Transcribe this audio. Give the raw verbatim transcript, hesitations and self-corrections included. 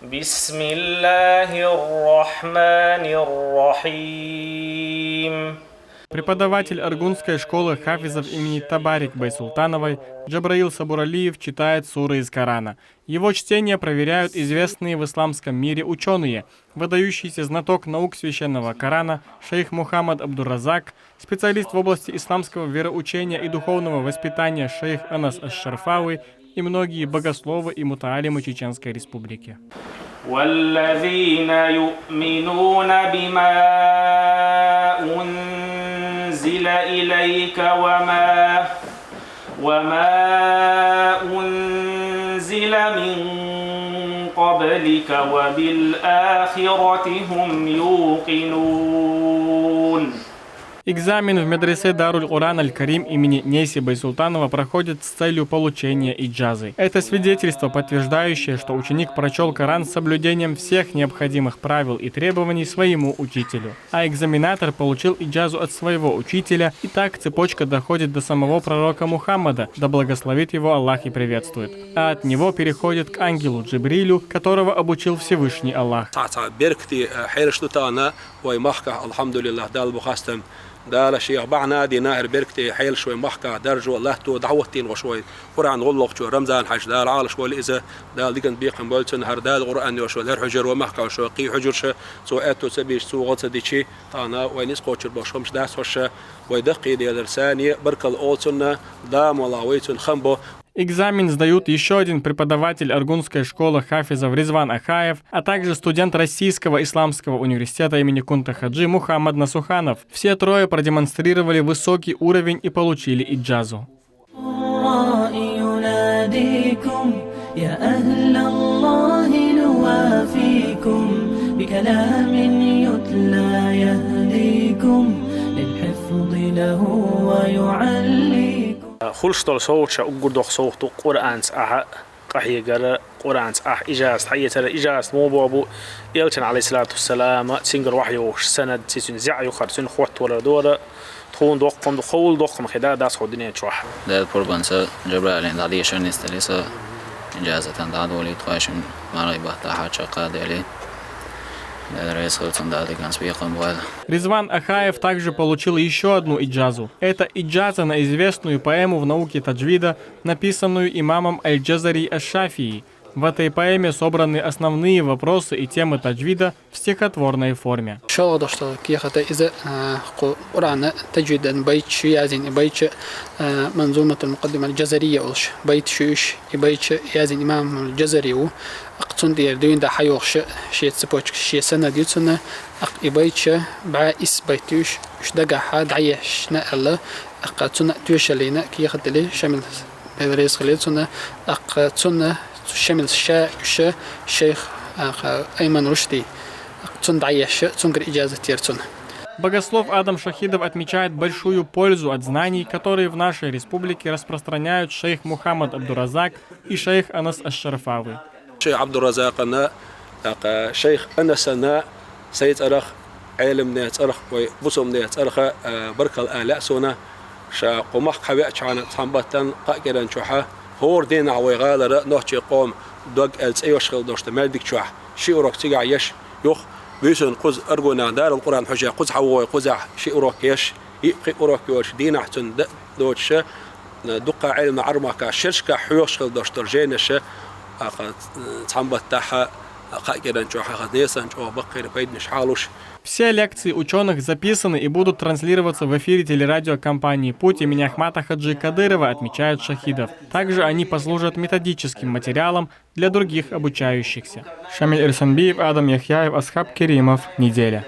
بسم الله الرحمن الرحيم. Преподаватель Аргунской школы хафизов имени Табарик Байсултановой Джабраил Сабуралиев читает суры из Корана. Его чтение проверяют известные в исламском мире ученые. Выдающийся знаток наук священного Корана шейх Мухаммад Абдуразак, специалист в области исламского вероучения и духовного воспитания шейх Анас Аш-Шарфави и многие богословы и мутаалимы Чеченской Республики. والذين يؤمنون بما أنزل إليك وما وما أنزل من قبلك وبالآخرة هم يوقنون. Экзамен в медресе Даруль Куран Аль-Карим имени Неси Байсултанова проходит с целью получения иджазы. Это свидетельство, подтверждающее, что ученик прочёл Коран с соблюдением всех необходимых правил и требований своему учителю. А экзаменатор получил иджазу от своего учителя, и так цепочка доходит до самого пророка Мухаммада, да благословит его Аллах и приветствует. А от него переходит к ангелу Джибрилю, которого обучил Всевышний Аллах. Цхьа-цхьа беркате, э, хьелаш ду тахана вай махкахь, алхьамдулиллахӀ, Далла бу хастам. Дала шех бахьана дина хӀара беркате хьелаш вай махкахь даржо латто дӀахӀоттийна ваш вай. Къуръан гӀуллакхчо Рамзан-Хьажа, Дала Ӏалаш валли иза, Дала диган бекхам бойла цунна, хӀара Дала Къуръан йош валли, хӀара хьужар вай махкахь ваш вай кхий хьужарша, цо аьтту ца бийш, цо гӀо ца дичи, тахана вай низ кхочур бош хӀумаш дац хӀорша, вай даккхий дезар санна, баркалла оцунна, Дала мала вай цунна хам бо. Экзамен сдают ещё один преподаватель Аргунской школы хафизов Ризван Ахаев, а также студент Российского исламского университета имени Кунта-Хаджи Мухаммад Насуханов. Все трое продемонстрировали высокий уровень и получили иджазу. الراء يناديكم يا أهل الله نوافيكم بكلام يتلى يهديكم للحفظ له ويعليكم. Хуьлуш долу совгӀат ша уггар доккха совгӀат ду Къуръанца ахьа къахьегара, Къуръанца ахьа ижазат хьаэцара, ижазат муха боху бу, Элчан, Ӏалайхиссалату вассалам, цуьнгара вахьйогӀуш санад, ци цуьнан зӀе юххара цуьнан хоттавалар дора, тхуна доккха хӀума ду, кховла доккха хӀума хир дацахь дуьнен чохь. Дала пурбанца Джабраилан дӀадешар нисделира со, ижазатан дӀадолийта тхойшинна, мархий баттахь чаккха а делира. Дала реза хуьлда цунна, Дала диканца бекхам бойла. Ризван Ахаев также получил ещё одну иджазу. Это иджаза на известную поэму в науке таджвида, написанную имамом Аль-Джазари Аш-Шафии. В этой поэме собраны основные вопросы и темы таджвида в стихотворной форме. ШолгӀа долуш долу кехат иза, а, кху Къуръана таджвидан байташ ю язйина, и байташ, а, Манзуматул Мукъаддиматил Джазария олуш байташ ю уьш, и байташ язйина имам Джазари ву. Аккха цунна тӀера дуьйна дӀа хьайогӀуш шен цепочка, шен санад ю цунна. Аккха и байташ бӀе исс байт ю уьш, уьш дагахь дӀаешна аьлла, аккха цунна тоьшаллина кехат дели Шамил, Дала реза хуьлийла цунна, аккха цунна цу Шамил ша уьш шайх, аккха Айман Рушди, аккха цунна дӀаешна, цуьнгара иджазат яра цунна. Богослов Адам Шахидов отмечает большую пользу от знаний, которые в нашей республике распространяют шейх Мухаммад Абдуразак и шейх Анас Аш-Шарфави. Шейх Абдуразакъана, тӀаккха шейх Анасана сайн цӀарах, Ӏеламнех цӀарах, вай бусалбанех цӀарах, а, баркалла ала лаьа суна. Ша кху махка хьавеачхьана цхьана баттана кхаа кӀиран чохьа, хӀора дийнахь вай гӀалара нохчийн къоман дог аьлла цӀе йолуш хилла долуш ду Маьлдиг чохь, ши урок цигахь еш, юха буьйсанна кхуза Аргунехь Дарул Къуръан хьожа кхуза хьавогӀий кхузахь ши урок еш, йиъ-пхиъ урок йолуш дийнахь цунна дан доцуша, дуккха Ӏеламнах Ӏаьрмахка шерашкахь хьоьхуш хилла долуш долу жайнаш, а, кха, цхьана баттахь, кхаа кӀиран чохь, хаза несан чӀогӀа баккхийра пайданаш хьалуш. Все лекции учёных записаны и будут транслироваться в эфире телерадиокомпании «Путь» имени Ахмата Хаджи Кадырова, отмечает Шахидов. Также они послужат методическим материалом для других обучающихся. Шамиль Ирсанбиев, Адам Яхьяев, Асхаб Керимов. Неделя.